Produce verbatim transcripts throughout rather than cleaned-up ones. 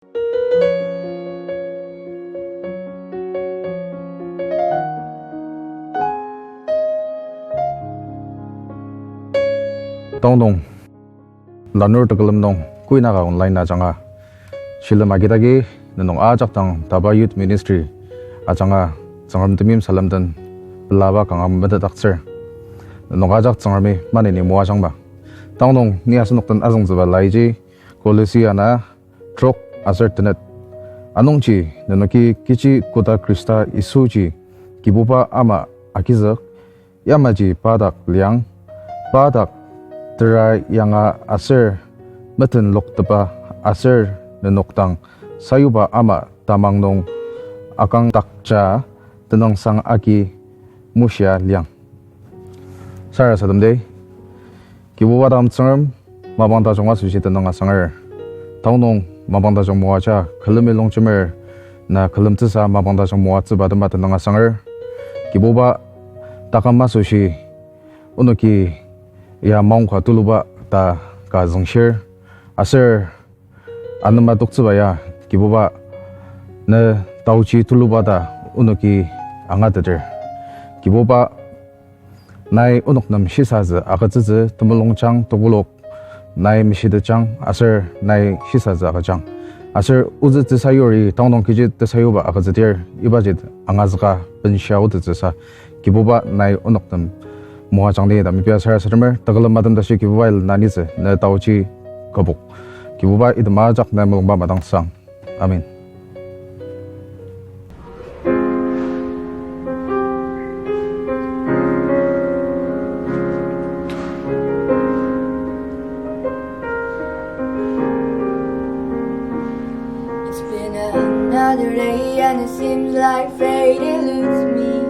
Tanü nung, lanur tekülem nung, kuinaka online ajanga shilem agidagi, nenok ajak dang Taba Youth Ministry ajanga Tsüngrem temeim salem den pelaba kanga metetdaktsür. Nenok ajak Tsüngremi maneni moajangma. Tanü nung ni asenok den azüngtsüba laiji, Kolosi ana trok aser tenet. Anungji nenoki kechi koda Khrista Yisuji Kibuba ama agizük, yamaji pa dak liang, pa dak tera yanga aser metenloktepa aser nenok dang sayuba ama tamang nung akangdakja tenüngsang agi mushia liang. Sarasademdi, Kibuba dang Tsüngrem, mapang tajung asoshi tenüng asanger. Tanü nung mapang tajung moaja külemi longjemer, na külemtsüsa mapang tajung moatsüba tema tenüng asanger. Kibuba, taküm asoshi onoki ya maongka tuluba ta ka züngshir. Aser anema toktsüba ya, Kibuba, ne taochi tuluba ta onoki angateter. Kibuba, nai onok nem shisatsü agütsütsü temulungjang tokolok, nai meshitetjang aser nai shisatsü agüjang. Aser ozü tesayuri tanü nung kechi tesayuba agütsüdir, ibaji angazüka benshia otettsüsa, Kibuba, nai onok nem moajangdi ta mepia sarasademer, tekülem atem tashi Kibuba, il na nitsü ne taochi kübok. Kibuba, item ajak nai mulungba madangsang. Amen. It's been another day and it seems like fate eludes me.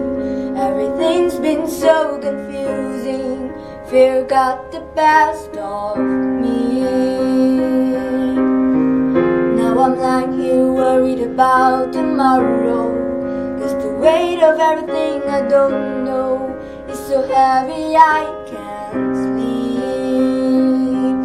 Everything's been so confusing. Fear got the best of me. Now I'm lying here worried about tomorrow. 'Cause the weight of everything I don't know is so heavy I can't sleep.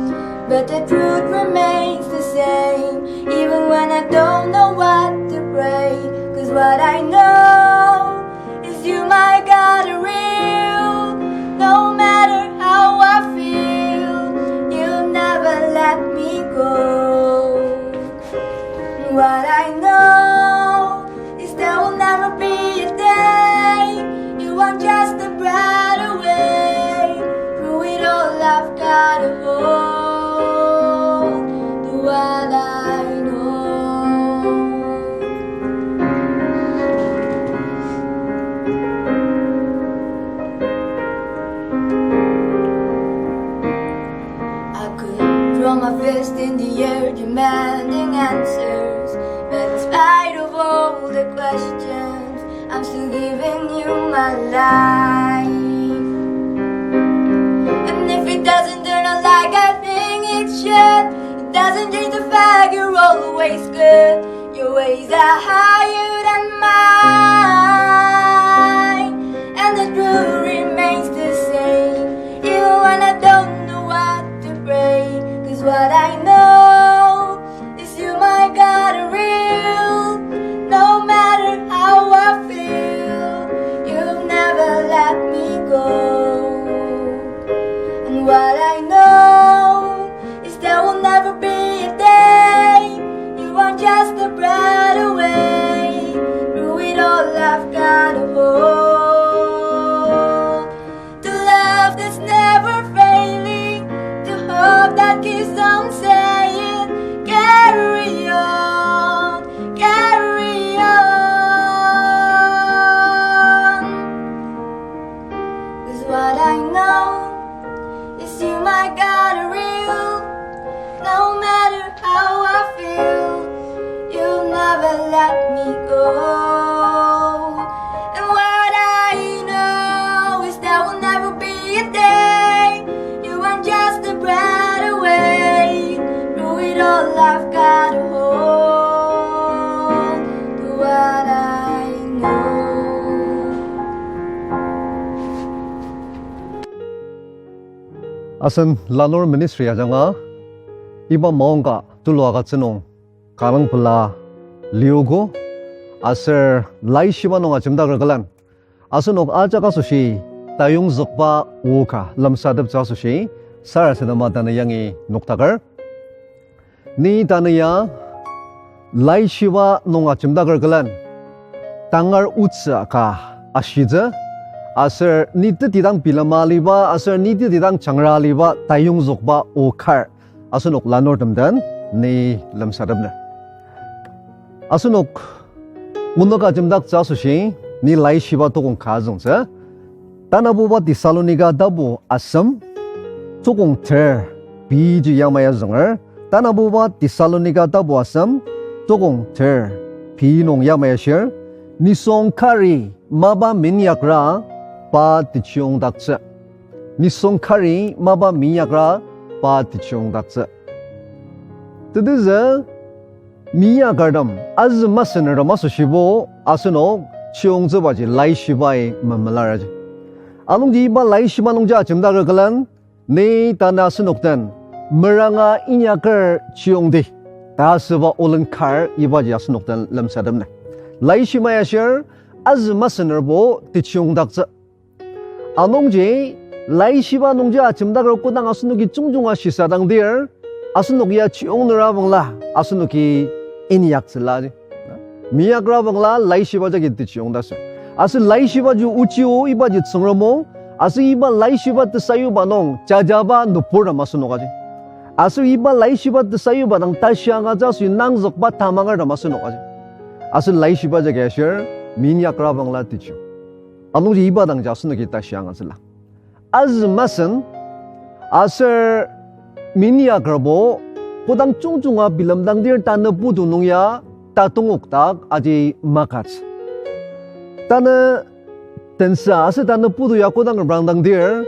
But the truth remains the same, even when I don't know what to pray. 'Cause what I know is you, my God, are real. No matter how I feel, you'll never let me go. What I know is there will never be a day you won't just a breath away. Through it all, I've gotta hold to what I know. I could throw my fist in the air demanding answers, but in spite of all the questions, I'm still giving you my life. And if it doesn't turn out like I think it should, it doesn't change the fact you're always good. Your ways are higher than mine, and the truth remains the same, even when I don't know what to pray. 'Cause what I know is you, my God, are real. No matter how I feel, you'll never let me go. And what I know is there will never be a day you won't just a breath away. Through it all, I've gotta hold to love that's never failing, to hope that keeps on saying, "Carry on, carry on." 'Cause what I know is you, my God, are real. No matter how I feel, you'll never let me go. And what I know is there will never be a day you won't just a breath away. Through it all, I've gotta hold to what I know. Asen lanur ministry ajanga iba maongka tulu agütsü nung kanga pela liogo, aser laishiba nung ajemdaker külen asenok ajak asoshi tayongzükba o ka lemsateptsü asoshi sarasadema tanü yangi noktaker. Ni tanü ya laishiba nung ajemdaker külen tangar otsü ka ashitsü, aser ni tetidang bilema aliba aser ni tetidang jangra aliba tayongzükba o kar asenok lanurtem den ni lemsatepner. Asenok onok ajemdaktsü asoshi ni laishiba tokong ka azüngtsü. Tanabuba Thessalonika tapu asem, tokong ter, pei ji yamai azünger. Tanabuba Thessalonika tapu asem, tokong ter, pei nung yamai ashir: Nisung kari mapa minyakra pa techiyongdaktsü. Nisung kari mapa minyakra pa techiyongdaktsü. Tetezü minyakertem, azü masenertem asoshibo asenok chiyongtsübaji laishibai memelaraji. Anungji iba laishiba nungji ajemdaker külen ni tanü asenok den meranga inyaker chiyongdi ta asüba olen kar ibaji asenok den lemsatepner. Laishibai ashir, azü masenerbo techiyongdaktsü. Anungji laishiba nungji ajemdaker kodang asenoki jungjunga shisadangdir, asenok ya chiyongnera bangla asenoki inyaktsülaji. Minyakra bangla laishiba jagi techiyongdasü. Aser laishibaji ochi o, ibaji Tsüngrem o, aser iba laishiba tesayuba nung jajaba nüburtem asenokaji. Aser iba laishiba tesayuba dang tashi angatsü asoshi nangzükba tamangertem asenokaji. Aser laishiba jagi ashir, minyakra bangla techiyong. Anungji iba dangji asenoki tashi angatsüla. Azü masen, aser minyakerbo kodang jungjunga bilemdangdir tanü putu nung ya tatongokdak aji magütsü. Tanü tensa aser tanü putu ya kodang reprangdangdir,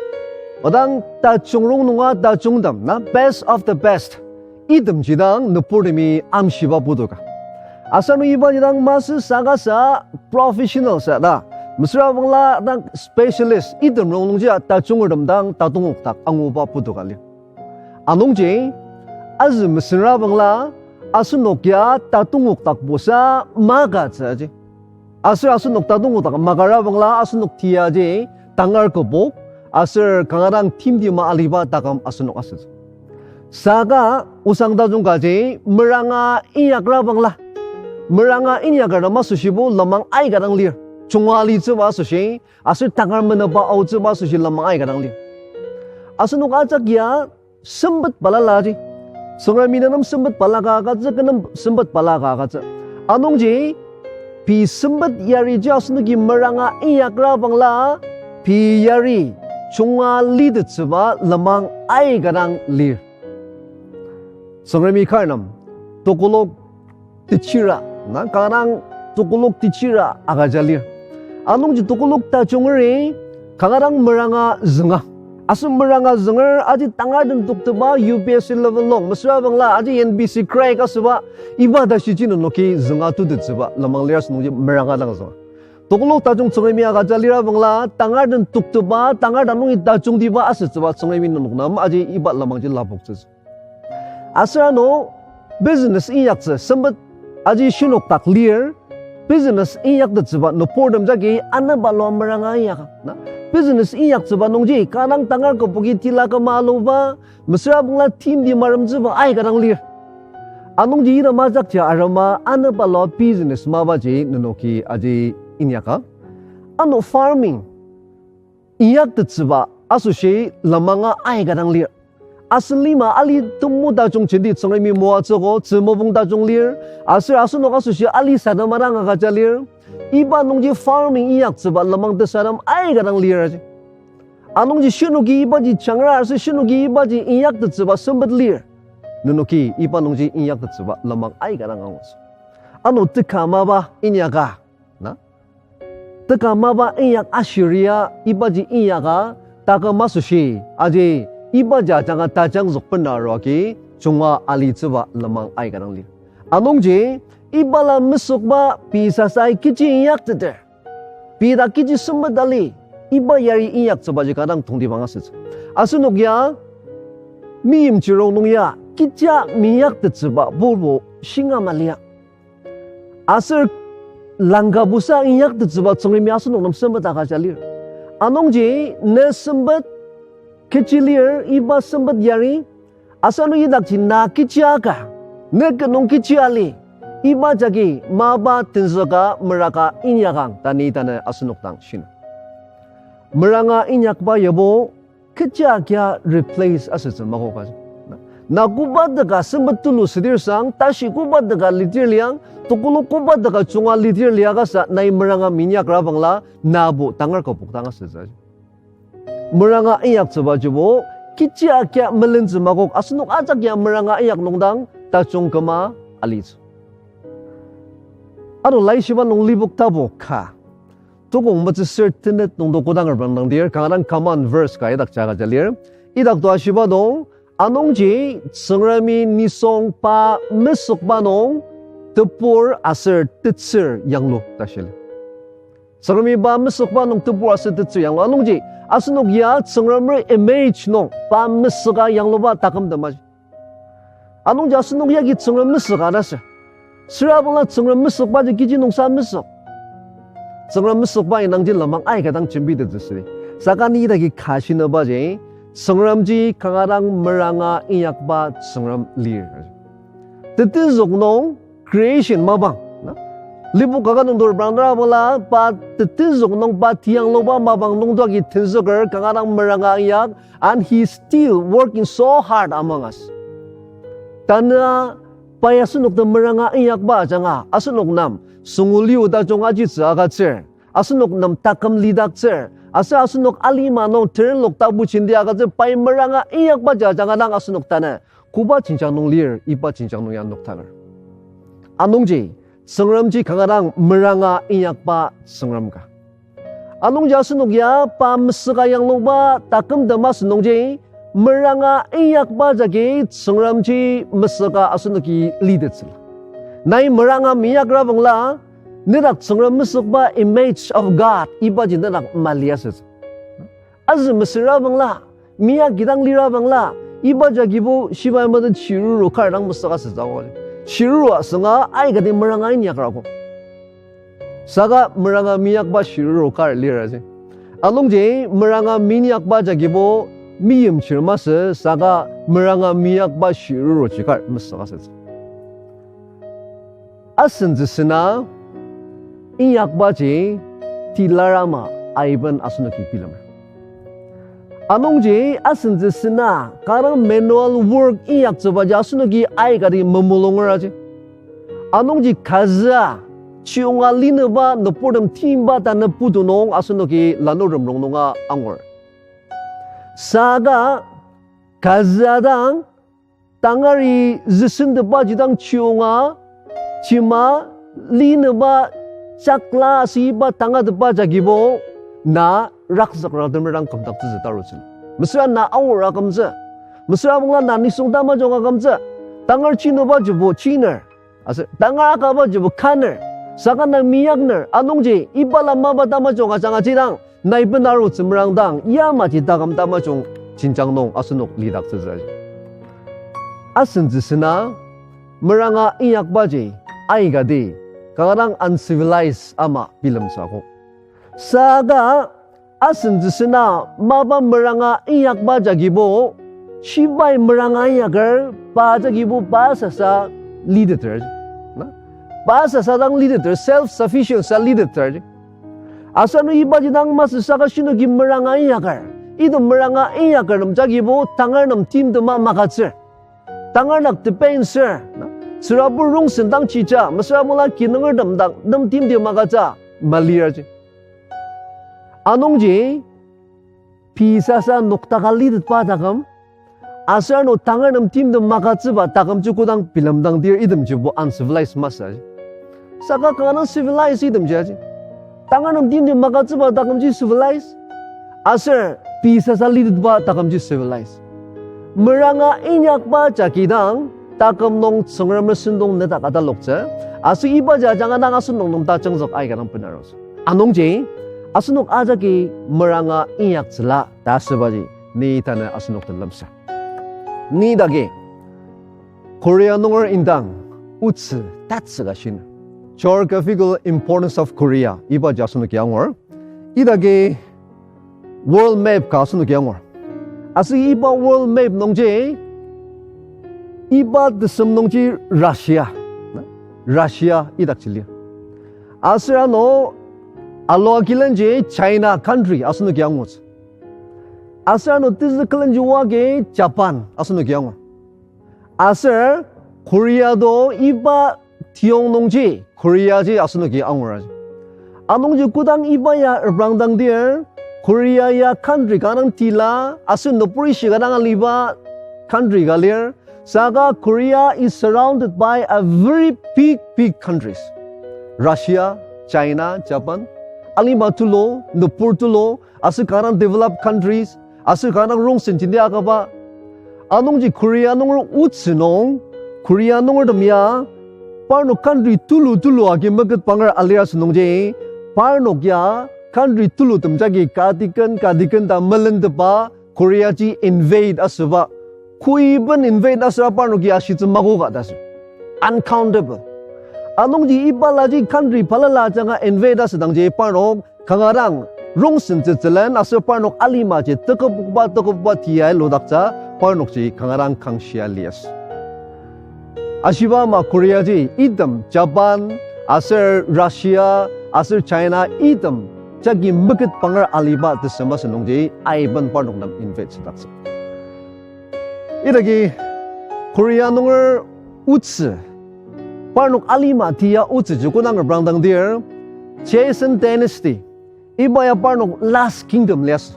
odang tajung rongnunga tajungtem na, best of the best, itemji dang nüburtemi amshiba putu ka. Aser ano ibaji dang masü saka sa professional sa ta, mesüra bangla dang specialist item rongnungji ya tajungertem dang tatongokdak anguba putu ka lir. Anungji, azü mesüra bangla asenok ya tatongokdakbo sa magütsüji. Aser asenok tatongokdak magüra bangla asenok tiaji tangar kübok, aser kanga dang timtima aliba taküm asenok asütsü. Saka osang tajung kaji meranga inyakra bangla, meranga inyakertem asoshibo lenmang aika dang lir. Junga alitsüba asoshi, aser tangar meneba aotsüba asoshi lenmang aika dang lir. Asenok ajak ya sempet balalaji. Tsüngremi nenem sempet balaka agütsü, kü nem sempet balaka agütsü. Anungji, pei sempet yariji asenoki meranga inyakra bangla, pei yari junga litettsüba lenmang aika dang lir. Tsüngremi kar nem tokolok techira, na kanga dang tokolok techira agüja lir. Anungji tokolok tajungeri kanga dang meranga zünga. Aser meranga zünger aji tangar den tokteba U P S C level nung, mesüra bangla aji N B C crack asüba, iba ta shiji nenoki zünga tutettsüba lenmang lir, asenokji meranga dang zünga. Tokolok tajung Tsüngremi agüja lira bangla, tangar den tokteba, tangar ta nungi tajungtiba asütsüba Tsüngremi nenok nem aji iba lenmangji lapoktsütsü. Aser ano business inyaktsü sempet aji shinokdak lir, business inyaktettsüba nüburtem jagi anebalua meranga inyaka, na? Business inyaktsüba nungji kanga dang tangar küboki tila küma aluba, mesüra bangla timti maremtsüba aika dang lir. Anungji item ajakji arema anebalua business mapaji nenoki aji inyaka. Ano farming inyaktettsüba asoshi lenmanga aika dang lir. Asen lima ali temu tajung jenti Tsüngremi moatsüogo, tzü mopung tajung lir, aser asenok asoshi ali sadema dang agüja lir. Iba nungji farming inyaktsüba lenmang tesadem aika dang lir aji. Anungji shinoki ibaji jangra aser shinoki ibaji inyaktettsüba sempet lir. Nenoki iba nungji inyaktettsüba lenmang aika dang angutsü. Ano teka mapa inyaka, na? Teka mapa inyak ashiria ibaji inyaka, taküm asoshi, aji ibaji ajanga tajangzük bena aruagi junga alitsüba lenmang aika dang lir. Anungji, ibala mesükba pei sasai kechi inyakteter, pei ta kechi sempet ali, iba yari inyaktsübaji kanga dang tongtibang asütsü. Asenok ya meimchir rongnung ya kecha minyaktettsüba bubu shinga malia. Aser langka busa inyaktettsüba Tsüngremi asenok nem sempet agüja lir. Anungji ne sempet kechi lir, iba sempet yari, aser ano idakji na kechi aka, ne ki nung kechi ali, iba jagi mapa tenzüka meranga inyakang ta ni tanü asenok dang shiner. Meranga inyakba yabo kecha kia replace asütsü makoka. Na koba teka sempet tulu südir sang, tashi koba teka lidir liang, tokolo koba teka junga lidir liakasa, nai meranga minyakrabangla, nabo tangar kübok dang asütsü. Meranga inyaktsüba jibo, kecha kia melentsü makok, asenok ajak ya meranga inyak nungdang tajung küma alitsü. Ano laishiba nung Lipok tapu ka, tukong metsüsür tenet nungdo kodang reprangdang dir, kanga dang common verse ka idak jaga ja lir. Idak to ashiba nung, anungji Tsüngremi nisung pa mesükba nung tebur aser tetsür yanglu ta shili. Tsüngremi pa mesükba nung tebur aser tetsür yanglu. Anungji asenok ya Tsüngremer image nung pa mesüka yangluba taküm temaji. Anungji asenok yagi Tsüngrem mesüka ta sür. Süra bangla Tsüngrem mesükbaji kechi nungsa mesük. Tsüngrem mesükba indangji lenmang aika dang jembitettsü südi. Saka ni idaki ka shinabaji, Tsüngremji kanga dang meranga inyakba Tsüngrem lir. Tetenzük nung creation mapang, na? Lipok kaka nung dur brandra bangla pa tetenzük nung pa tiyangluba mapang nungdo agi tenzüker kanga dang meranga inyak, and he is still working so hard among us. Tanü pai asenok den meranga inyakba ajanga, asenok nem sünguli oda jung ajitsü agütsür, asenok nem taküm lidaktsür, aser asenok alima nung terenlok tapu jenti agütsür, pai meranga inyakba ja ajanga dang asenok tanü koba jenjang nung lir, iba jenjang nung ya noktaker. Anungji, Tsüngremji kanga dang meranga inyakba Tsüngrem ka. Anungji asenok ya pa mesüka yangluba taküm tema asü nungji, meranga inyakba jagi Tsüngremji mesüka asenoki litettsüla. Nai meranga minyakrabangla, nedak Tsüngrem mesükba image of God ibaji nedak mali asütsü. Azü mesürabangla, minyaki dang lirabangla, iba jagibo shibai meten shiruru kar dang mesüka asütsü. Shiruru asünga aikati meranga inyakrako. Saka meranga minyakba shiruru kar liraji. Anungji meranga minyakba jagibo meimchir masü saka meranga minyakba shiruru ji kar mesüka asütsü. Asentsüsüna inyakbaji tilara ama aiben asenoki bilemer. Anungji asentsüsüna kanga dang manual work inyaktsübaji asenoki aikati memulungeraji. Anungji kazüa chiyonga linüba nüburtem timba tanü putu nung asenoki lanurtem rongnunga angur. Saka kazüa dang tangari züsentepbaji dang chiyonga, chima linüba chakla asüba tangatetba jagibo, na rakzükrangtemer dang kümdaktsütsü tarutsü. Mesüra na angur akümtsü. Mesüra bangla na nisung tamajung akümtsü. Tangar chinübajibo chiner. Aser tangar akabajibo kaner. Saka na minyakner. Anungji iba la mapa tamajung ajanga jidang nai benarutsü merangdang yamaji taküm tamajung jenjang nung asenok lidaktsütsü. Asentsüsüna meranga inyakbaji aikati kanga dang uncivilized ama bilemsü akok. Saka asentsüsüna mapa meranga inyakba jagibo, shibai meranga inyaker pa jagibo pa sasa lideter. Na? Pa sasa dang lideter, self-sufficient sa lideter. Asanu ibaji dang masü saka shinoki meranga inyaker. Item meranga inyaker nem jagibo tangar nem timtema magütsür. Tangar dak tepenser, na? Tsürabur rongsen dang chija, mesüra bangla kinungertem dang nem timtem magütsü, maliraji. Anungji, pei sasa noktaka litetba taküm, aser ano tangar nem timtem magütsüba takümji kodang bilemdang dir itemjibo uncivilized masü. Saka kanga dang civilized itemji aji. Tangar nem timtem magütsüba takümji civilized. Aser pei sasa litetba takümji civilized. Meranga inyakba jagi dang taküm nung Tsüngrem sentong nedak ataloktsü. Aser ibaji ajanga dang asenok nem tajangzük aika dang benarutsü. Anungji, asenok ajaki meranga inyaktsüla ta asübaji, ni tanü asenok den lemsa. Ni dagi, Korea nunger indang otsü tatsüka shiner. Geographical importance of Korea ibaji asenoki angur. Idagi world map ka asenoki angur. Aser iba world map nungji, iba tesem nungji Russia, Russia idakji lir. Aser ano alua külenji China country asenoki angutsü. Aser ano tezü külenji oa agi Japan asenoki angur. Aser Korea do iba tiyong nungji Korea ji asenoki angur aji. Anungji kodang iba ya reprangdangdir, Korea ya country ka dang tila, aser nübur ishi ka dang aliba country ka lir. Saka Korea is surrounded by a very big, big countries. Russia, China, Japan, alima tulu, nübur tulu, aser kanga developed countries, aser kanga rongsen jenti akaba. Anungji Korea nunger otsü nung, Korea nungertem ya, parnok country tulu tulu agi meketpanger alir asü nungji, parnok ya country tulutem jagi katiken katiken ta melentepa Korea ji invade asüba. Koiben invade asüra parnoki ashitsü makoka ta sür. Uncountable. Anungji ibalaji country balala ajanga invade asüdangji parnok kanga dang rongsen tsütsülen aser parnok alimaji tekübokba tekübokba tia ludaktsü parnokji kanga dang kangshia liasü. Ashiba ama Korea ji item Japan, aser Russia, aser China item jagi meketpanger aliba tesem asü nungji aiben parnok nem invade asüdaktsü. Idagi Korea nunger otsü, parnok alima tia otsüji kodang reprangdangdir, Joseon Dynasty, iba ya parnok last kingdom liasü.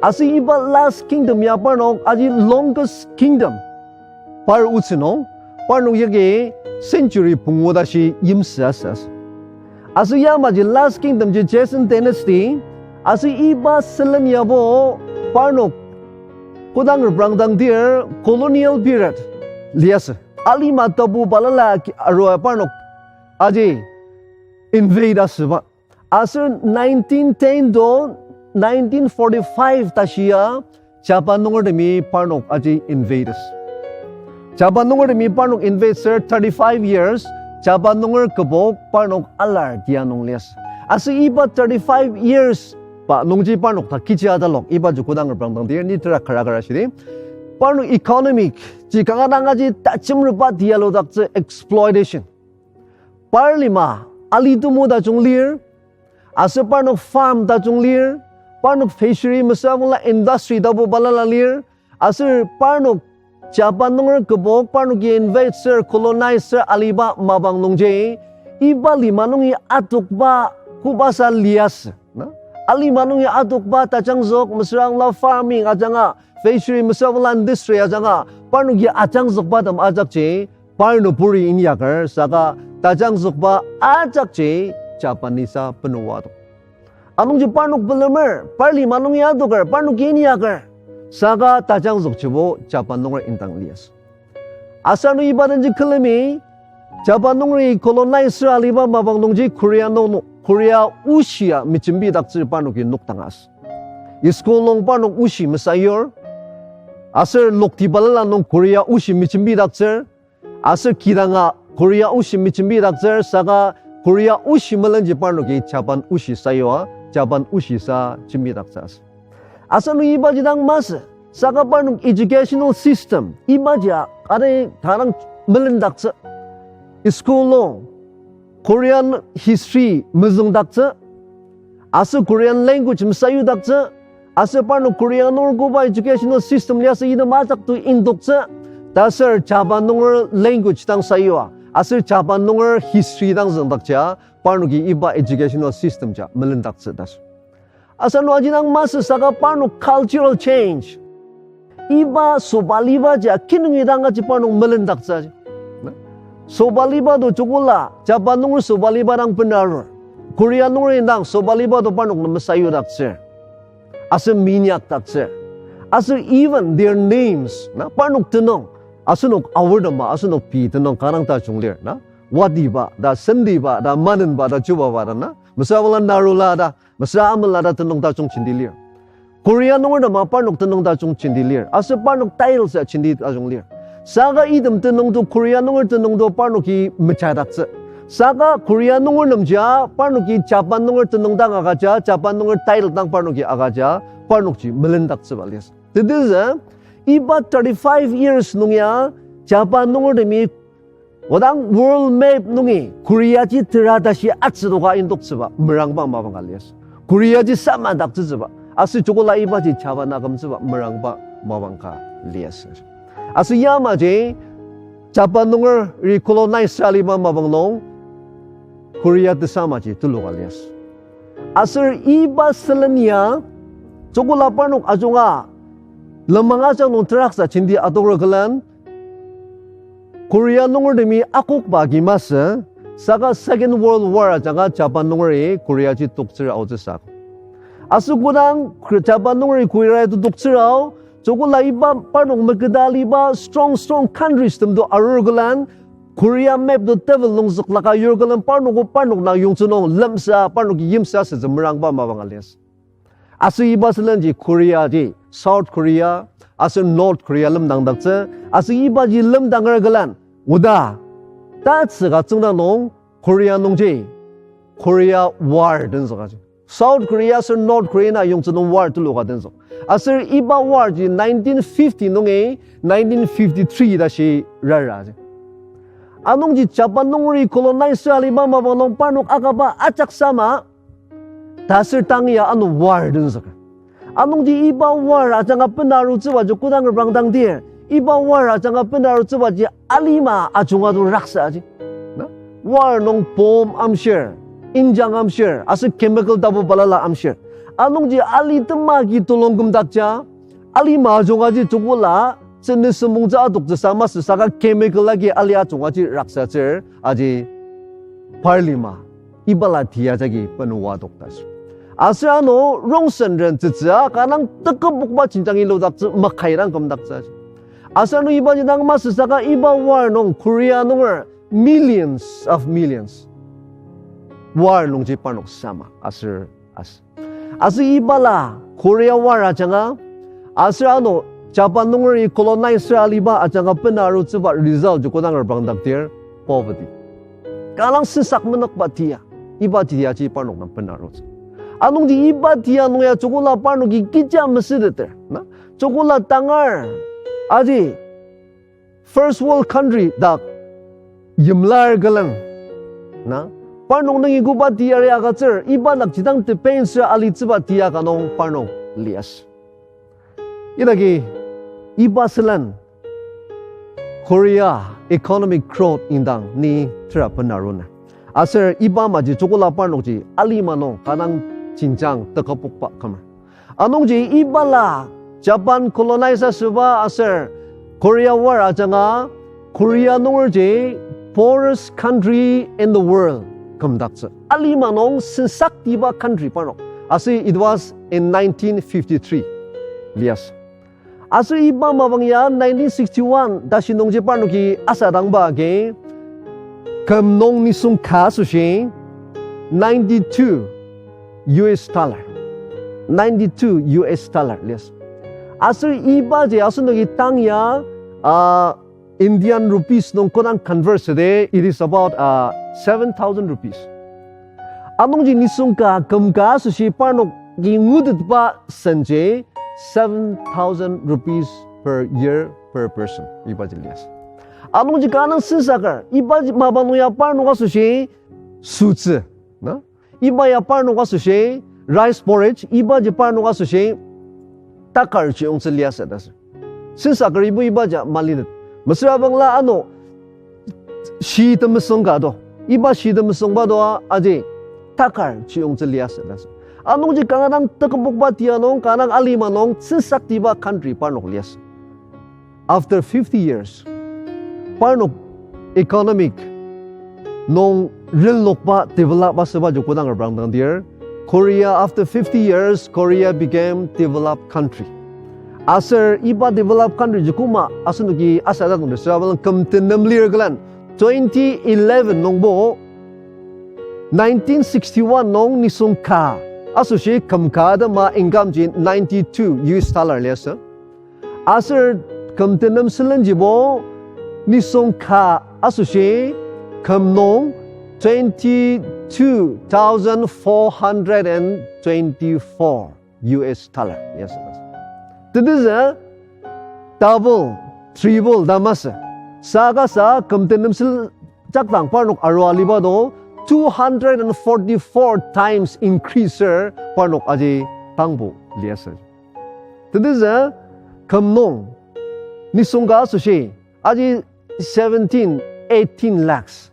Aser iba last kingdom ya parnok aji longest kingdom par otsü nung, parnok yagi century pungu tashi yimsü asü asü. Aser yamaji last kingdom ji Joseon Dynasty, aser iba sülen yabo parnok kodang reprangdangdir colonial period liasü. Alima tapu balala ki-, arua parnok aji invade asüba. Aser nineteen ten to nineteen forty-five tashi ya Japan nungertemi parnok aji invade asü. Japan nungertemi parnok invade asür thirty-five years, Japan nunger kübok parnok alar tia nung liasü. Aser iba thirty-five years pa nungji parnok ta kechi atalok, ibaji kodang reprangdangdir ni tera kara kara shidi. Parnok economic ji kanga dang aji tajemreba tia ludaktsü exploitation. Par lima ali temu tajung lir, aser parnok farm tajung lir, parnok fishery mesüra bangla industry tapu balala lir, aser parnok Japan nunger kübok parnoki invade asür, colonize asür aliba mapang nungji, iba lima nungi adokba kobasa liasü, na? Alima nungi adokba tajangzük mesüra bangla farming ajanga, fishery mesüra bangla industry ajanga, parnoki ajangzükba tem ajakji, par nüburi inyaker, saka tajangzükba ajakji Japanese-a benoa tok. Anungji parnok bilemer, par lima nungi adoker, parnoki inyaker, saka tajangzükjibo Japan nunger indang liasü. Aser ano iba denji külemi, Japan nungeri colonize asür aliba mapang nungji Korea nung, Korea oshia mejembidaktsür parnoki nokdang asü. School nung parnok oshi mesayur, aser lokti balala nung Korea oshi mejembidaktsür, aser kidanga Korea oshi mejembidaktsür, saka Korea oshi melenji parnoki Japan oshi sayua, Japan oshisa jembidaktsü asü. Aser ano ibaji dang masü, saka parnok educational system, ibaji a, are tarang melendaktsü. School nung Korean history mezüngdaktsü, aser Korean language mesayudaktsü, aser parnok Korea nunger koba educational system liasü item ajak to indoktsü, ta aser Japan nunger language dang sayua, aser Japan nunger history dang züngdakja, parnoki iba educational system ja melendaktsü ta sür. Aser ano aji dang masü saka parnok cultural change. Iba sobaliba ja kinungi dang aji parnok melendaktsü. Na? Sobaliba to joko la, Japan nunger sobaliba dang benarur. Korea nunger indang sobaliba to parnok nem mesayudaktsür. Aser minyakdaktsür. Aser even their names, na, parnok tenüng, asenok aor tema, asenok pei tenüng kanga dang tajung lir, na? Watiba, ta sentiba, ta manenba, ta chubaba, ta, na? Mesüra bangla narula, ta, mesüra amela, ta tenüng tajung jenti lir. Korea nunger tema parnok tenüng tajung jenti lir. Aser parnok tiles ya jenti tajung lir. Saka item tenüngto, Korea nunger tenüngto parnoki mejadaktsü. Saka Korea nunger nemjia parnoki Japan nunger tenüng dang agüja, Japan nunger title dang parnoki agüja, parnokji melendaktsüba liasü. Tetezü, iba thirty-five years nung ya, Japan nungertemi, odang world map nungi, Korea ji tera tashi atsüdoka indoktsüba merangba mapang ka liasü. Korea ji samadaktsütsüba, aser joko la ibaji Japan akümtsüba merangba mapang ka liasü. Aser yamaji, Japan nungeri colonize aliba mapang nung, Korea tesamaji tuluka liasü. Aser iba sülen ya, joko la parnok ajunga, lenmang ajak nung teraksa jenti adoker külen, Korea nungertemi akokba agi masü, saka Second World War ajanga Japan nungeri Korea ji toktsür aotsüsa. Aser kodang Japan nungeri Korea ji toktsür ao, joko la iba parnok meketa aliba strong, strong countries temto arur külen, Korea map to table nung züklaka yur külen parnok, parnok na yongtsü nung lemsa, parnoki yimsa sütsü merangba mapang ka liasü. Aser iba sülenji Korea ji, South Korea, aser North Korea lemdangdaktsü, aser ibaji lemdanger külen, oda, tatsüka tsüngda nung, Korea nungji, Korea War tenzükaji. South Korea aser North Korea na yongtsü nung war tuluka tenzük. Aser iba war ji nineteen fifty nungi nineteen fifty-three tashi raraji. Anungji Japan nungeri colonize aliba mapang nung parnok akaba ajak sama, taser tang ya ano war tenzüker. Anungji iba war ajanga bena arutsübaji kodang reprangdangdir, iba war ajanga bena arutsübaji alima ajunga to raksaji. Na? War nung bomb amshir, injang amshir, aser chemical tapu balala amshir. Anungji ali temaki tulong kümdakja, alima ajungaji joko la, tsünü sümongtsü adoktsüsa masü saka chemical agi ali ajungaji raksatsür, aji par lima, ibala tia jagi benoa adoktaji. Aser ano rongsen ren tsütsü a kanang teküpokba jenjang iludaktsü makaidang kümdaktsüji. Aser ano ibaji dang masü saka iba war nung Korea nunger millions of millions war nungji parnok sama aser as- Aser ibala Korea war ajanga, aser ano Japan nungeri colonize aliba ajanga bena arutsüba result ji kodang reprangdakdir poverty. Kanga sensak menokba tia, iba tiaji parnok dang bena arutsü. Anungji iba tia nung ya joko la parnoki kecha mesüteter, na? Joko la tangar, aji first world country dak yimlar külen, na? Parnok nungi koba tiyari agütsür, iba dak jidang depend ser alitsüba tia ka nung parnok liasü. Idagi iba sülen Korea economic growth indang ni tera bena aruner. Aser iba maji joko la parnokji alima nung kanga jenjang teküpokba kümer. Anungji ibala Japan colonize asüba aser Korea war ajanga Korea nungerji poorest country in the world kümdaktsü. Alima nung sensaktiba country parnok. Aser it was in nineteen fifty-three liasü. Aser iba mapang ya nineteen sixty-one tashi nungji parnoki asadangba agi, küm nung nisung ka asoshi ninety-two U S dollar. Ninety-two U S dollar liasü. Aser ibaji asenoki tang ya, ah, Indian rupees nung kodang convert süde, it is about, uh, seven thousand rupees. Anungji nisung ka, küm ka asoshi parnoki ngutetba senji seven thousand rupees per year per person. Ibaji liasü. Anungji kanga sensaker, ibaji mapang nung ya parnok asoshi sütsü, na? Iba ya parnok asoshi rice porridge, ibaji parnok asoshi takar chiyongtsü liasü ta sür. Sensaker ibo ibaji malitet. Mesüra bangla ano shi temesüng ka do. Iba shi temesüngba do aji takar chiyongtsü liasü ta sür. Anungji kanga dang teküpokba tia nung, kanga dang alima nung sensaktiba country parnok liasü. After fifty years, parnok economic nung renlokba develop asüba ji kodang reprangdangdir, Korea, after fifty years, Korea became developed country. Aser iba developed country ji koma asenoki asadang nung süra bangla küm tenem lir külen, twenty eleven nungbo, nineteen sixty-one nung nisung ka asoshi küm ka atema income ji ninety-two U S dollar liasü. Aser küm tenem sülenjibo Nisung ka asoshi küm nung twenty-two thousand four hundred and twenty-four U S dollar. Yes. Tetezü double, triple ta masü. Saka sa küm tenem sil jakdang parnok arua liba do, two hundred and forty-four times increaser parnok aji tangbo liasü. Tetezü küm nung nisung ka asoshi aji seventeen, eighteen lakhs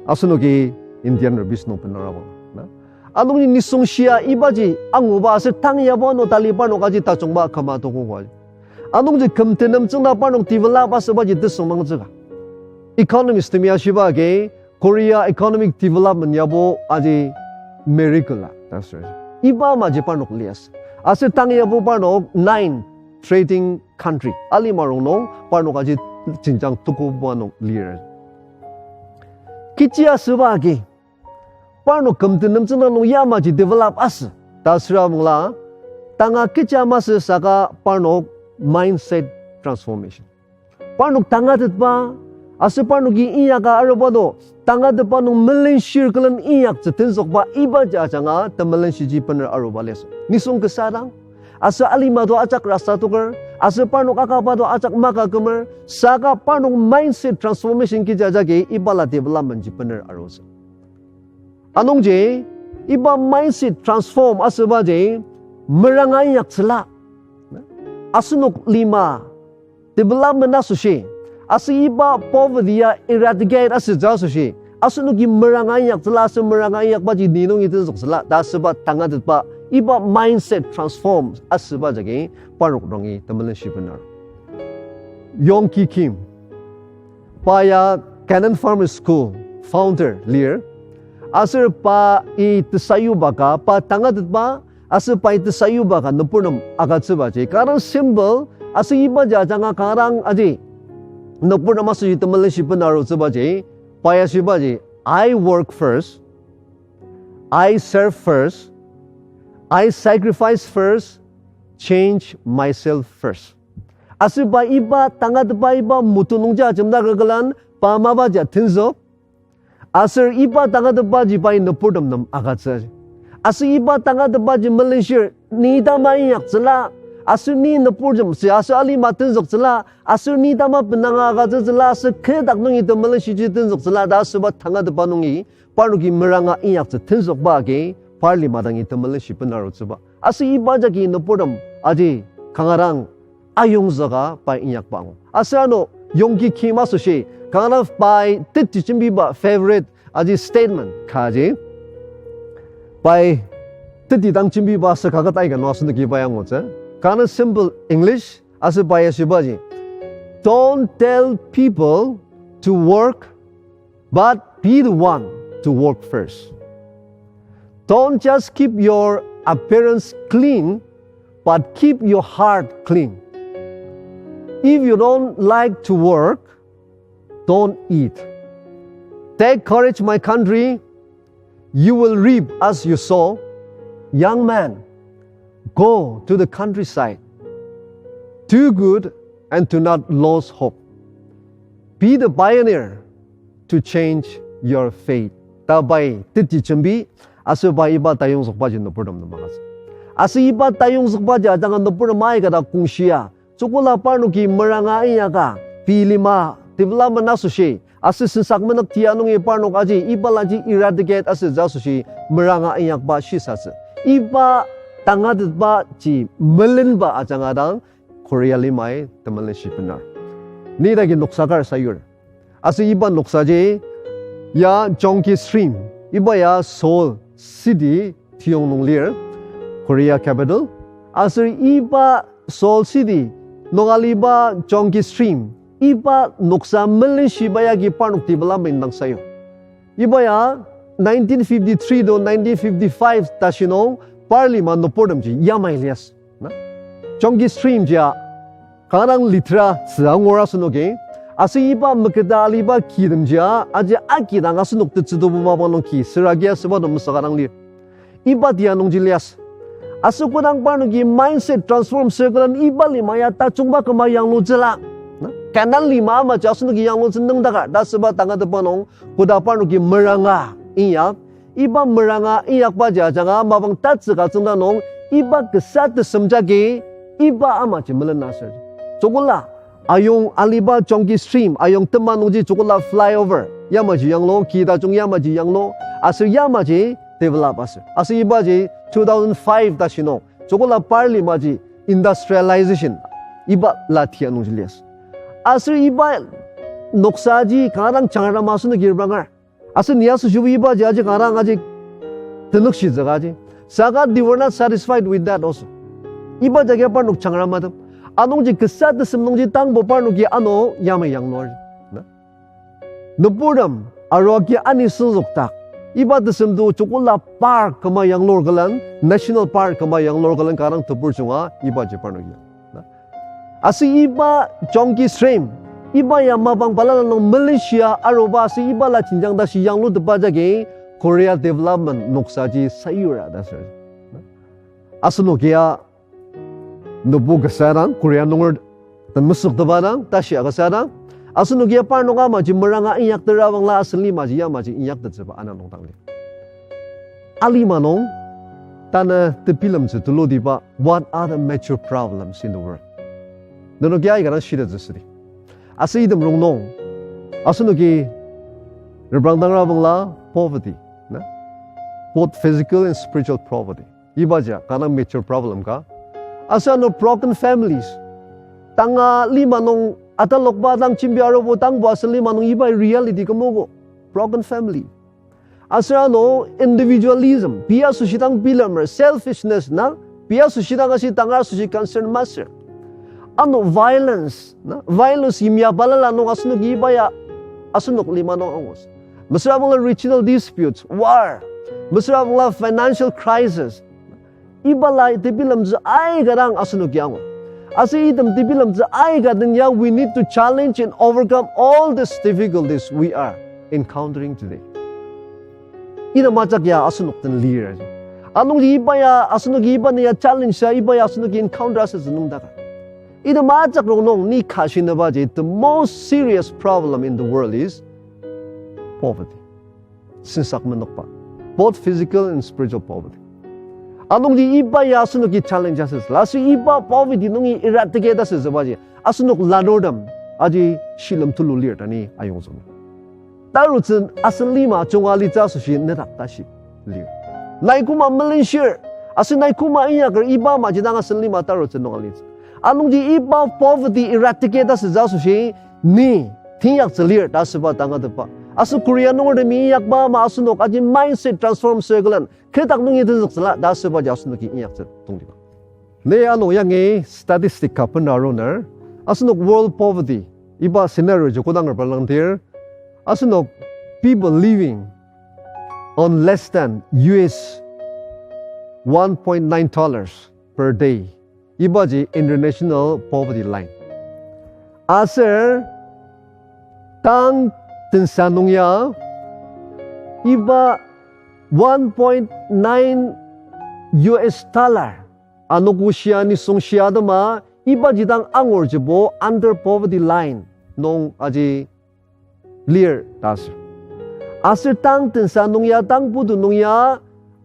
asenoki Indian rupees nung benarabo, na? Anungji nisung shia ibaji anguba aser tang yabo ano tali parnok aji tajungba küma tokogo. Anungji küm tenem tsüngda parnok develop asübaji tesüngmangtsüka. Economist temi ashiba agi, Korea economic development yabo aji miracle a ta sür. Iba amaji parnok liasü. Aser tang yabo parnok nine trading country alima rongnung parnok aji jenjang tukoba nung lir. Kechi asüba agi, parnok küm tenem tsüngda nung yamaji develop asü ta süra mungla, tanga kecha masü saka parnok mindset transformation. Parnok tangatetba, aser parnoki inyaka aruba do, tangatetba nung melenshir külen inyaktsü tenzükba ibaji ajanga temelenshiji bener aruba liasü. Nisung kasa dang, aser alima do ajak rasa toker, aser parnok akaba do ajak maka kümer, saka parnok mindset transformation kecha jagi ibala development ji bener arutsü. Anungji, iba mindset transform asübaji meranga inyaktsüla. Asenok lima development asoshi, aser iba poverty ya eradicate asütsü asoshi, asenoki meranga inyaktsüla, aser meranga inyakbaji ni nungi tenzüktsüla ta asüba tangatetba, iba mindset transform asüba jagi parnok nungi temelenshi bener. Yongki Kim, pa ya Canaan Farmers School founder lir. Aser pai tesayuba ka, pa tangatetba, aser pai tesayuba ka nüburtem agütsübaji kanga dang simple, aser ibaji ajanga kanga dang aji nüburtem asoshi temelenshi bener arutsübaji, pa ya shibaji, I work first, I serve first, I sacrifice first, change myself first. Aser pa iba tangatetba iba moto nungji ajemdaker külen pa mapaji tenzük. Aser iba tangatetbaji pai nüburtem nem agütsü. Aser iba tangatetbaji melenshir ni tama inyaktsüla, aser ni nüburtemsü aser alima tenzüktsüla, aser ni tama benanga agütsütsüla, aser kü dak nungi temelenshiji tenzüktsüla ta asüba tangatetba nungi parnoki meranga inyaktsü tenzükba agi par lima dangi temelenshi bener arutsüba. Aser iba jagi nüburtem aji kanga dang ayongzüka pai inyakba angu. Aser ano Yongki Kim asoshi kanga dang pai teti jembiba favorite aji statement kaji, pai teti dang jembiba aser kaket aika nung asenoki pai angutsü. Kanga simple English, aser pa ya shibaji, don't tell people to work, but be the one to work first. Don't just keep your appearance clean, but keep your heart clean. If you don't like to work, don't eat. Take courage, my country. You will reap as you sow. Young man, go to the countryside. Do good and do not lose hope. Be the pioneer to change your fate. Ta pai teti jembi, aser pai iba tayongzükbaji nüburtem nem agütsü. Aser iba tayongzükbaji ajanga nüburtem aikata kongshia, tsükula parnoki meranga inyaka, pei lima development asoshi, aser sensak menük tia nungi parnok aji ibalaji eradicate asütsü asoshi meranga inyakba shisatsü. Iba tangatetbaji melenba ajanga dang Korea limai temelenshi bener. Ni dagi noksa kar sayur. Aser iba noksaji ya Gyeonggi Stream, iba ya Seoul City tiyong nung lir, Korea capital. Aser iba Seoul City nung aliba Gyeonggi Stream, iba noksa melenshiba yagi parnok development dang sayu. Iba ya nineteen fifty-three to nineteen fifty-five tashi nung par lima nüburtemji yamai liasü. Na? Gyeonggi Stream jia kanga dang litera tzü angur asenoki. Aser iba meketa aliba kitemjia aji akidang asenok tetsütobu mapang nung ki, süra ki asüba nung mesüka dang lir. Iba tia nungji liasü. Aser kodang parnoki mindset transform circle-en iba lima ya tajungba küma yanglutsüla, na? Kanan lima amaji asenoki yanglutsü nüngdaka ta asüba tangatetba nung, koda parnoki meranga inyak, iba meranga inyakbaji ajanga mapang tatsüka tsüngda nung, iba kasa tesem jagi, iba amaji melena aser. Joko la, ayong aliba Chongki Stream, ayong tema nungji joko la flyover, yamaji yanglu, ki tajung yamaji yanglu, aser yamaji develop aser. Aser ibaji two thousand five tashi nung, joko la par limaji industrialization, iba la tia nungji liasü. Aser iba noksaji kanga dang jangra masü nüki repranger. Aser ni asoshibo ibaji aji kanga dang aji tenükshitsüka aji. Saka they were not satisfied with that also. Iba jagi parnok jangra matem. Anungji kasa tesem nungji tangbo parnoki ano yamai yangluar. Na? Nüburtem arua ki ani senzükdak. Iba tesemto joko la park küma yanglur külen, national park küma yanglur külen kanga dang tebur junga ibaji parnoki. Na? Aser iba Chongki Stream, iba ya mapang balala nung Malaysia aruba aser iba la jenjang tashi yanglutetba jagi Korea development noksaji sayura ta aser. Asenokia nübu kasa dang, Korea nunger temesüktepa dang, tashi akasa dang. Asenokia parnok amaji meranga inyaktera bangla asen limaji yamaji inyaktettsüba ana nung dang lir. Alima nung, tanü tebilemtsü tulutiba, what are the major problems in the world? Nenokia aika dang shitettsü südi. Aser item rongnung, asenoki reprangdangra bangla poverty, na? Both physical and spiritual poverty. Ibaji kanga dang major problem ka. Aser ano broken families. Tanga lima nung atalokba dang jembi arubo tangbo asen lima nung iba reality kümogo. Broken family. Aser ano individualism, pei asoshi dang bilemer, selfishness na, pei asoshi dang ashi tangar asoshi concern masür. Ano violence, na, violence yimya balala nung asenoki iba ya asenok lima nung angus. Mesüra bangla regional disputes, war. Mesüra bangla financial crisis. Iba la tebilemtsü aika dang asenoki angur. Aser item tebilemtsü aika den ya we need to challenge and overcome all these difficulties we are encountering today. Item ajak ya asenok den lir aji. Anungji iba ya asenoki iba ni ya challenge ya iba ya asenoki encounter asütsü nüngdaka. Item ajak rongnung ni ka shinübaji, the most serious problem in the world is poverty. Sensak menokba. Both physical and spiritual poverty. Anungji iba ya asenoki challenge asütsüla. Aser iba poverty nungi eradicate asütsübaji asenok lanurtem aji shilem tulu lir ta ni ayongzüker. Tarutsü asen lima junga alitsü asoshi nedak tashi lir. Nai koma melenshir, aser nai koma inyaker iba maji dang asen lima tarutsü nung alitsü. Anungji iba poverty eradicate asütsü asoshi ni teinyaktsü lir ta asüba tangatetba. Aser Korea nungertemi inyakba ama asenok aji mindset transform circle-en kedak nungi tenzüktsüla ta asübaji asenoki inyaktsü tongtiba. Ni ano yangi statistic ka bena aruner, asenok world poverty, iba scenario ji kodang reprangdir, asenok people living on less than U S one point nine dollars per day. Ibaji international poverty line. Aser tang tensa nung ya, iba one point nine U S dollar anogo shia nisung shia atema, ibaji dang angur jibo under poverty line nung aji lir ta asür. Aser tang tensa nung ya, tang putu nung ya,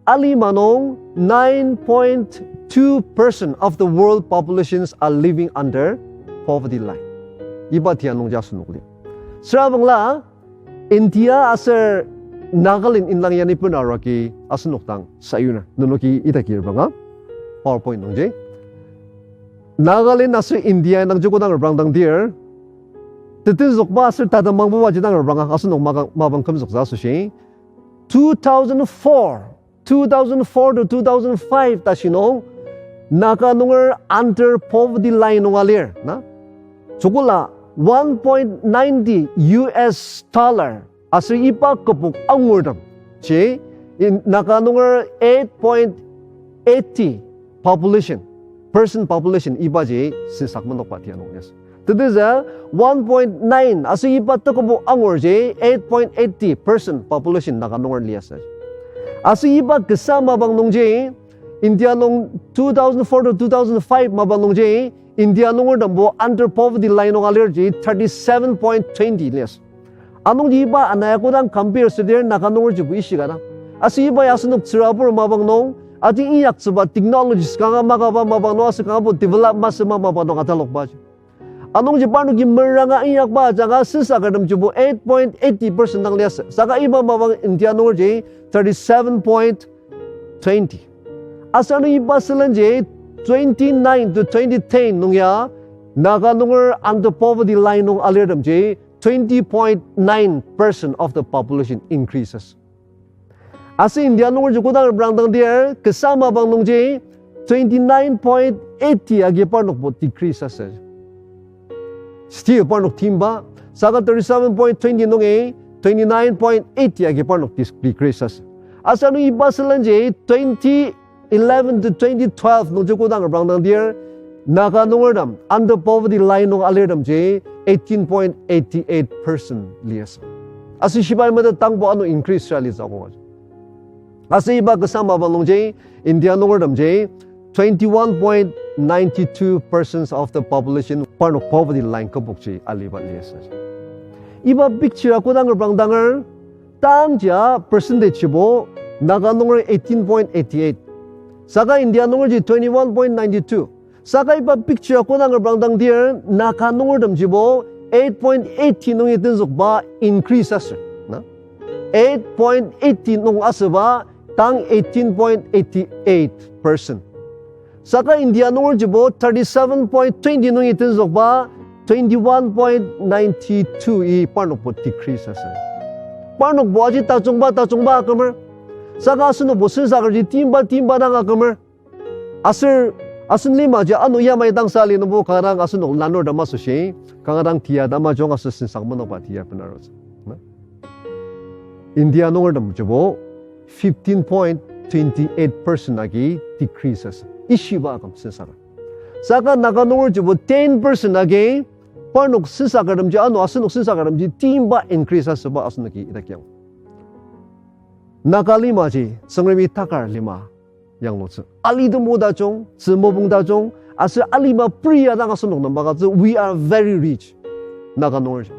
alima nung nine point two percent of the world populations are living under poverty line. Iba tia nungji asenok lir. Süra bangla, India aser Nagaland indang yani bena arua ki asenok dang sayuner. Nenoki idaki repranga, PowerPoint nungji. Nagaland aser India indang joko dang reprangdangdir, tetenzükba aser tatemangbuba ji dang repranga, asenok maka-, mapang kümzüktsü asoshi, two thousand four, two thousand four to two thousand five tashi nung, Naga nunger under poverty line nung alir, na? Joko la one point ninety U S dollar aser iba kübok angurtem ji, in Naga nunger eight point eighty population, percent population ibaji sensak menokba tia nung yes. Tetezü one point nine aser iba tekübok angur ji eight point eighty percent population Naga nunger liasü. Aser iba kasa mapang nungji, India nung two thousand four to two thousand five mapang nungji, India nungertembo under poverty line nung alirji thirty-seven point twenty liasü. Anungji iba ana ya kodang compare südir Naga nungerjibo ishika dang. Aser iba ya asenok tsürabur mapang nung, aji inyaktsüba technologies kanga makaba mapang nung aser kangabo develop masüma mapang nung atalokbaji. Anungji parnoki meranga inyakba ajanga sensakertemjibo eight point eighty percent dang liasü. Saka iba mapang India nungerji thirty-seven point twenty. Aser ano iba sülenji twenty-nine to twenty ten nung ya Naga nunger under poverty line nung alirtemji twenty point nine percent of the population increases. Aser India nungerji kodang reprangdang dir, kasa mapang nungji twenty-nine point eighty agi parnokbo decrease asü. Still parnok timba, saka thirty-seven point twenty nungi twenty-nine point eighty agi parnok dis-, decrease asü. Aser ano iba sülenji twenty eleven to twenty twelve nungji kodang reprangdang dir, Naga nungertem under poverty line nung alirtemji eighteen point eighty eight percent liasü. Aser shibai mada tangbo ano increase shia litsü akok. Aser iba kasa mapang nungji India nungertemji twenty-one point nine two percent of the population parnok poverty line kübokji aliba liasü. Iba picture a kodang reprangdanger, tangji a percentage bo Naga nunger eighteen point eighty eight. Saka India nungerji twenty-one point nine two. Saka iba picture a kodang reprangdang dir Naga nungertemjibo eight point eighty nungi tenzükba increase asü. Na? Eight point eighty nung asüba tang eighteen point eighty eight percent. Saka India nungerjibo thirty-seven point twenty nungi tenzükba twenty-one point nine two i parnokbo decrease asü. Parnokbo aji tajungba tajungba akümer. Saka asenokbo sensakerji timba timba dang akümer. Aser, asen limaji ano yamai dang sa li nungbo kanga dang asenok lanurtem asoshi, kanga dang tia tamajung aser sensak menokba tia benarutsü. Na? India nungertemjibo fifteen point twenty eight percent agi decrease asü. Ishiba aküm sensaker. Saka Naga nungerjibo ten percent agi parnok sensakertemji ano asenok sensakertemji timba increase asüba asenoki idakyang. Naga limaji Tsüngremi takar lima yanglutsü. Alitemogo tajung, tzü mopung tajung, aser alima pri ya dang asenok nem agütsü, we are very rich. Naga nungerji.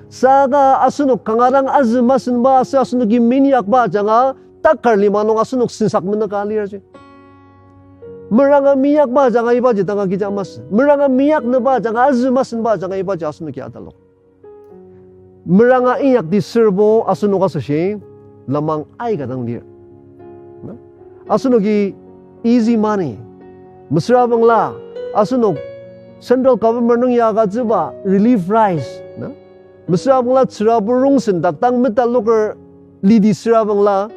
Saka asenok kanga dang azü masenba aser asenoki minyakba ajanga takar lima nung asenok sensak menüka alirji. Meranga minyakba ajanga ibaji danga kecha masü. Meranga minyaknüba ajanga azü masenba ajanga ibaji asenoki atalok. Meranga inyakdi sürbo asenok asoshi lenmang aika dang lir. Na? Asenoki easy money. Mesüra bangla asenok central government nung ya agütsüba relief rice. Na? Mesüra bangla tsürabur rongsen dak dang metaloker lidi süra bangla,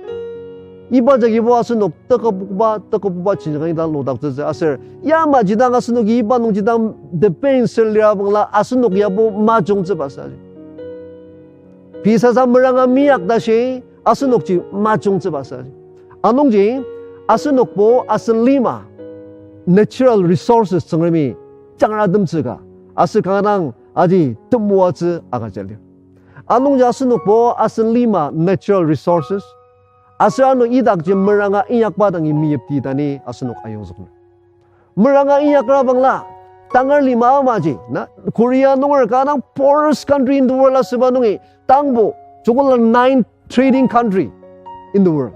iba jagibo asenok tekübokba, tekübokba chinjang ita lodaktsütsü aser, yamaji dang asenoki iba nungji dang depend sür lira bangla asenok yabo majungtsüba sa. Pei sasa meranga minyak tashi asenokji majungtsüba sa. Anungji asenokbo asen lima natural resources Tsüngremi jangratemtsüka aser kanga dang aji temoatsü agüja lir. Anungji asenokbo asen lima natural resources aser ano idakji meranga inyakba dangi meyipti ta ni asenok ayongzükner. Meranga inyakra bangla, tangar lima amaji, na, Korea nunger kanga dang poorest country in the world asüba nungi, tangbo, jokola ninth trading country in the world.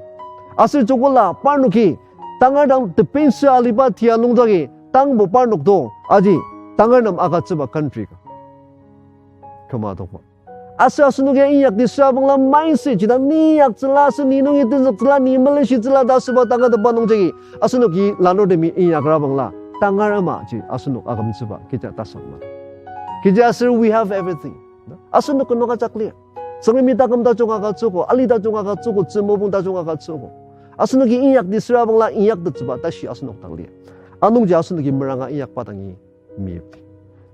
Aser jokola parnoki, tangar dang tepensü aliba tia nungjagi, tangbo parnok to, aji, tangar nem agütsüba country ka. Küma tokba. Aser asenok ya inyakdi süra bangla mindset ji dang ni inyaktsüla aser ni nungi tenzüktsüla ni melenshitsüla ta asüba tangatetba nungjagi asenoki lanurtemi inyakra bangla tangar amaji asenok akümtsüba kecha tasang ma. Kechiaser we have everything. Asenok kenoka ajak lir. Tsüngremi taküm tajung agütsüogo, ali tajung agütsüogo, tzü mopung tajung agütsüogo. Asenoki inyakdi süra bangla inyaktettsüba tashi asenok dang lir. Anungji asenoki meranga inyakba dangi meyipdi.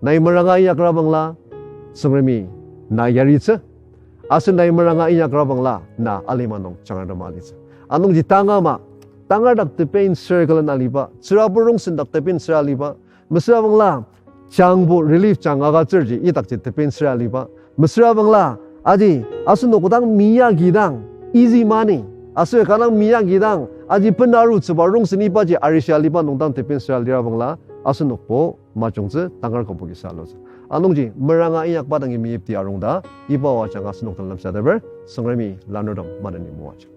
Nai meranga inyakra bangla, Tsüngremi na yaritsü. Aser nai meranga inyakra bangla, na alima nung jangratem alitsü. Anungji tanga ama, tangar dak tepen circle na aliba, tsürabur rongsen dak tepen süra aliba, mesüra bangla, jangbo relief jang agütsürji idakji tepen süra aliba, mesüra bangla, aji, asenok kodang minyak idang, easy money, aser kanga dang minyak idang, aji benarutsüba rongsen ibaji arishi aliba nung dang tepen süra alira bangla, asenokbo majungtsü tangar kübok isa alutsü. Anungji meranga inyakba dangi meyipti arung ta, iba o ajanga asenok den lemsateper, Tsüngremi lanurtem maneni moaja.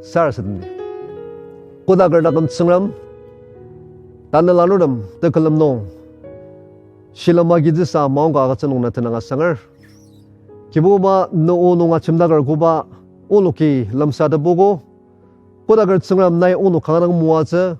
Sarasademdi. Kodaker taküm Tsüngrem, tanü lanurtem tekülem nung shilem agitsüsa maongka agütsü nung na tenüng asanger. Kibuba, ne o nung ajemdaker koba onoki lemsatepogo. Kodaker Tsüngrem, nai onok kanga dang moatsü.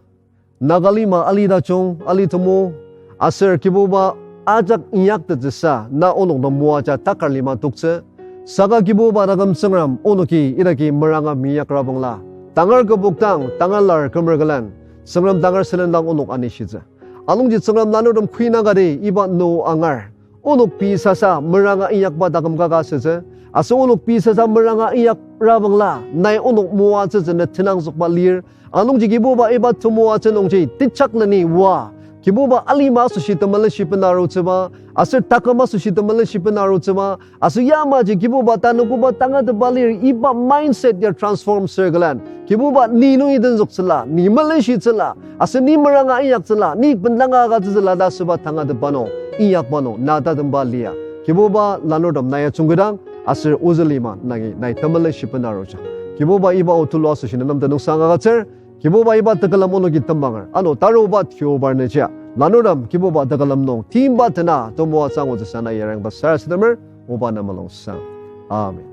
Naga lima ali tajung, ali temo, aser Kibuba, ajak inyaktettsüsa na onok dang moaja takar lima toktsü. Saka Kibuba, taküm Tsüngrem, onoki idaki meranga meinyakrabangla, tangar kübok dang, tangar lar kümer külen, Tsüngrem, tangar sülen dang onok anishitsü. Anungji Tsüngrem, lanurtem kuinangkati iba nü angar, onok pei sasa meranga inyakba taküm kaka asütsü. Aser onok pei sasa meranga inyakrabangla, nai onok moatsütsü ne tenangzükba lir. Anungji Kibuba, iba temoatsü nungji tejakleni oa, Kibuba, alima asoshi temelenshi bena arutsüba, aser taküm asoshi temelenshi bena arutsüba, aser yamaji Kibuba, tanü koba tangatetba lir, iba mindset ya transform sür külen, Kibuba, ni nungi tenzüktsüla, ni melenshitsüla, aser ni meranga inyaktsüla, ni bendanga agütsütsüla ta asüba tangatetba nung, inyakba nung na tatemba lia. Kibuba, lanurtem nai ajungketang, aser ozü lima nungi nai temelenshi bena arujang. Kibuba, iba o tulu asoshi ne nem tenüngsang agütsür. Kibuba, iba tekülem onoki tembanger, ano taruba tiobar nüjia, lanurtem Kibuba tekülem nung timba tena temoatsü angutsüsa nai yarangba sarasademer, oba ne mulungsang. Amen.